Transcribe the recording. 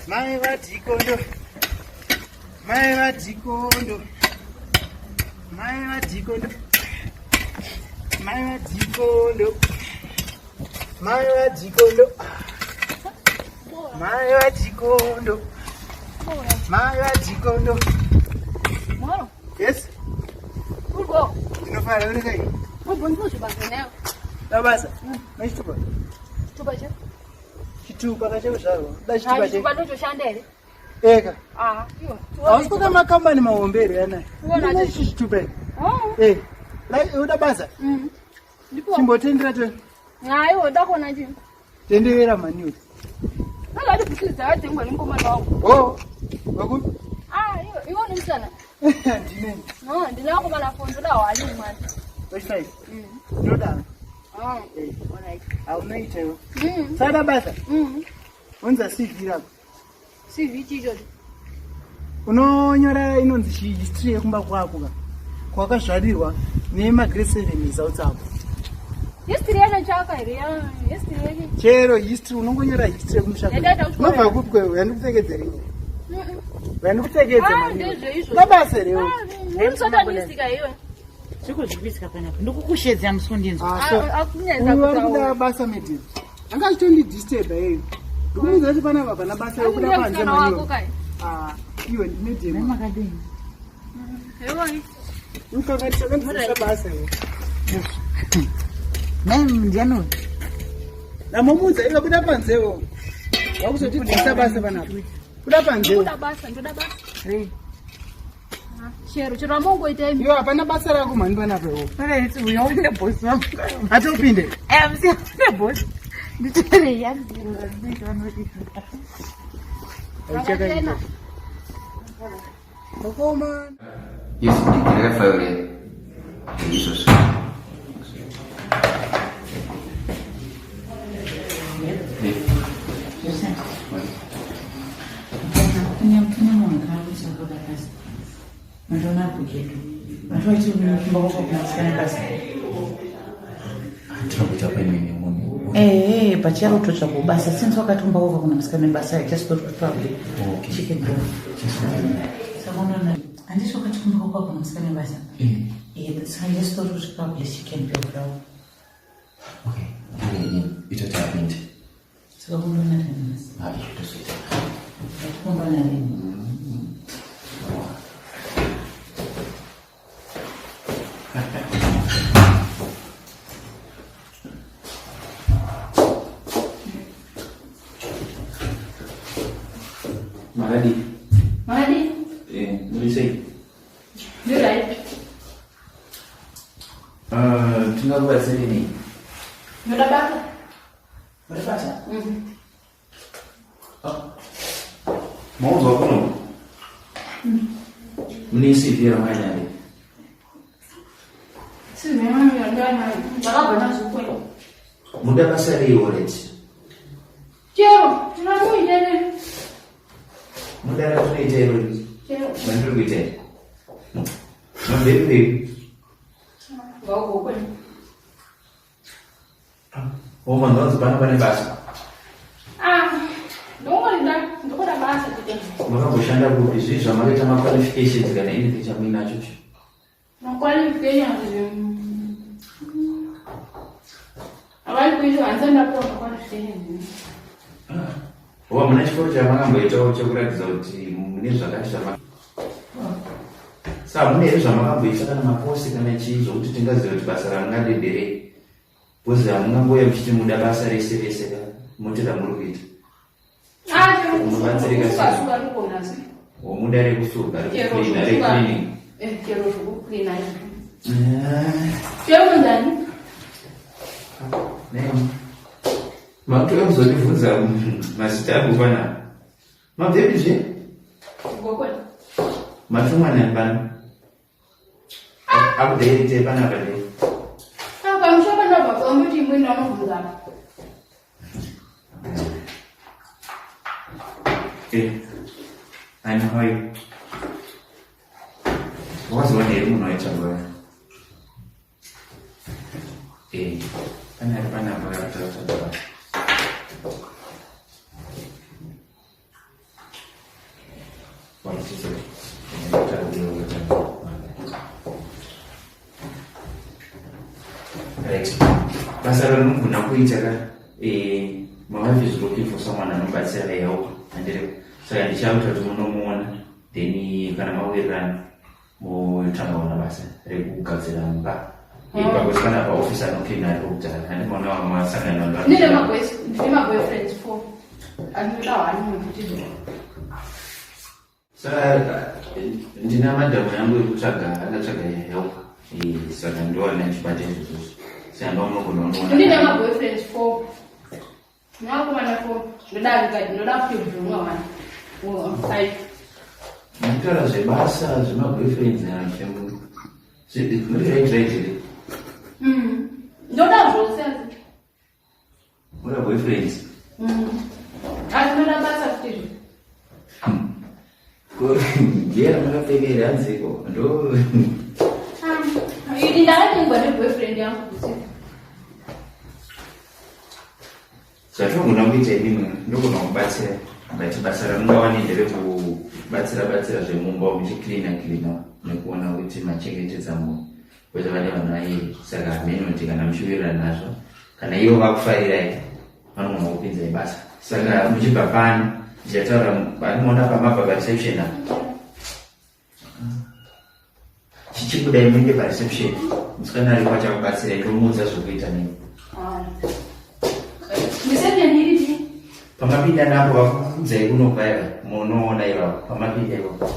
Mai vadhikondo. Mai vadhikondo. Mai vadhikondo. Mai vadhikondo. Mai vadhikondo. Mai vadhikondo. Mai vadhikondo. Moro. Yes. Urgo. Ndinofara uri sei? Urgo ndinozvibasa nayo. Dabasa. Mai chitupa. Chitupa che? Chitupa kachekuzvarwa. Da chitupa che. Chitupa ndochoshanda here? Eka. Ah, iwe. Hausi kuda makambani mahombe here anaya? Uona Ndine ichi chitupa here. Oh. Eh. Lai uda basa? Ndipo. Chimbotendera to. Hayi, ndakona chi. Tendera mani. Kana kuti bhutsu dzakatengwa nemukomana wangu. Oh. Wakupi? Ah, iwe iwe une musana. Ndine. No, ndine wakomana fo ndoda hwani mwana. Wechifai. Ndoda. Ah, Eh. alright. Haunoita iwe. Mm. Sada basa. Unza CV rako. CV chicho. Unonyora inonzi chi history yekumba kwako ka. Kwakazvarirwa nemagrade 7 results ako. History yacho chaka here ya history yacho. Chero history unongonyora history yekumusha. Yakaita kuchikoro. Unobva kupi kwewe? Yandikupfekedzere iwe. Yandikupfekedze Ah, mani. ndezveizvo. Mabasa here iwe? Ah, uri musatanisi ka iwe. Zvikudzvipitsika panapa ndikukushedza musi kundinzwa. Ah, so Akunyanyisa uyu ari kuda kutaura. basa madam. Anga achitondidisturba iyeyo. Ndikumuudza kuti panapa hapana basa yokuda Akunyanya panze musikana wako maniwe. kai. Ah, iwe ndimedam. Makadini? Iwe. Ukanganisha basa iwe. Nai ndiani uyu? Ndamuudza iwe kuda panzewo. Wakuzotidzisa basa panapa. Kuda panzewo. Ndoda basa, ndoda basa. Rei. Chero, chero amongoita imi. Iwe hapana basa rako mhani panapa iwe. Alright, uya une boss wangu. Ati upinde. Eh, musi une boss. Nditorei yangu. Rakachena. Mukoma. Yes, ndakafaile izvozvo. Kune kune munhu akamuti wakuda basa. Mandiona kukedu. Vantu vachiri kumba kwako kunasikana basa. Tinokuita paimene munhu. Eh, pacharo kutotsvaga basa since wakatomba kwako kuna musikana basa I just thought probably Okay. she can go. Saka unoona handisi wakati kumba kwako kuna musikana basa. Eh, so I just thought kuti probably she can be of help. Okay. Itoti apinde. Saka kundoona rini? Hayi, tozoita. Kundoona rini? Makadii? Makadii? Eh, muri sei? Ndi right. Ah, tingakubatsirei nei? Ndoda basa. Uri basa? Maudzwa kuno? Mune CV ramwainaro? CV yangu yandanayo. Ndakabva nazvo kwenyu. Muda basa rei already? Chero, tinomuita ne. Muda ratoita iro Chero. mandiri kuita iri. Mabheri rei? Ngauko kwenyu. Oh, vanhu vanzi pano pane basa. Ah, ndongorida, ndokuda basa chete. Makamboshanda kupi? Zvii zvamakaita maqualifications kana anything chamuinacho cho? Maqualifications. Avari kuita handisati ndapiwa maqualifications. Oh, hamuna chikoro chamakamboitawo chekuratidza kuti mune zvakati zvama sa hamuna here zvamakamboita kana makosi kana chii zvokuti tingaziva kuti basa ramungadederei because hamungangouya muchiti muda basa rese rese ka moti ramuri kuita Ah, chero Unobatsirika sei? kusuka ndikona se. womuda rekusuka Chero rekucleana zvekusuka. recleaning Eh, chero zvekucleana izvo. Chero munzani? Makutoda kuzondibvunza mazita angu panapa mabvepi zve Gokwe. matumwa nani pano akudairitei panapa dei Ah, pamusha panobva pamboti imweni anobvunzana. Eh, I know how you. Wakazoona here munhu waitsvagwa? Eh, pane ari panapa akataura. Right, basa ramunogona kuita ka, my wife is looking for someone anobatsira, help, handire? Saka ndichakuita kuti munomuona, then kana mawirirana motanga ona basa rekugadzira mumba. Pakuti kana paofisi anocleana aripo kudhara, handimaona vamwe vasangana. Ndine maboyfriends four, andinoda one munhu kuti. Saka ndina madhamu yangu yekutsvaga, akatsvaga help. Saka ndowana chibata izvozvozvo, saka ndomunogona. Ndine unoona maboyfriends four, ndinakomana four, ndoda ndoda futi bvumwa one or five. Nditaura zvebasa, zvemaboyfriends, muri right, right here? Ndoda zvose asi. Mura boyfriends? Asi ndoda basa futizvo. Jera makapfekera hanziko ndo? Ini ndakatengwa neboyfriend yangu kusiku. Zvatinogona kuita, imimwe ndogona kubatsira, but basa ramungawane nderekubatsira batsira zvemumba, muchicleana cleana nekuona kuti machengetedza munhu kwete vane vanhu vairi. Saka hameno kuti kana muchiwirirana nazvo, kana ivo vakufarirai, vanogona kupinzai basa. Saka muchibva pano ndichataura panimoona pamabva pareception apa, chichibudai muende pareception, musikana aripo achakubatsirai, tomuudza zvokuita nemi. Reception iripi? Pamapinda napo, vakuudzai kuno kwaiva, munoona ivavo pamapinda ivapo.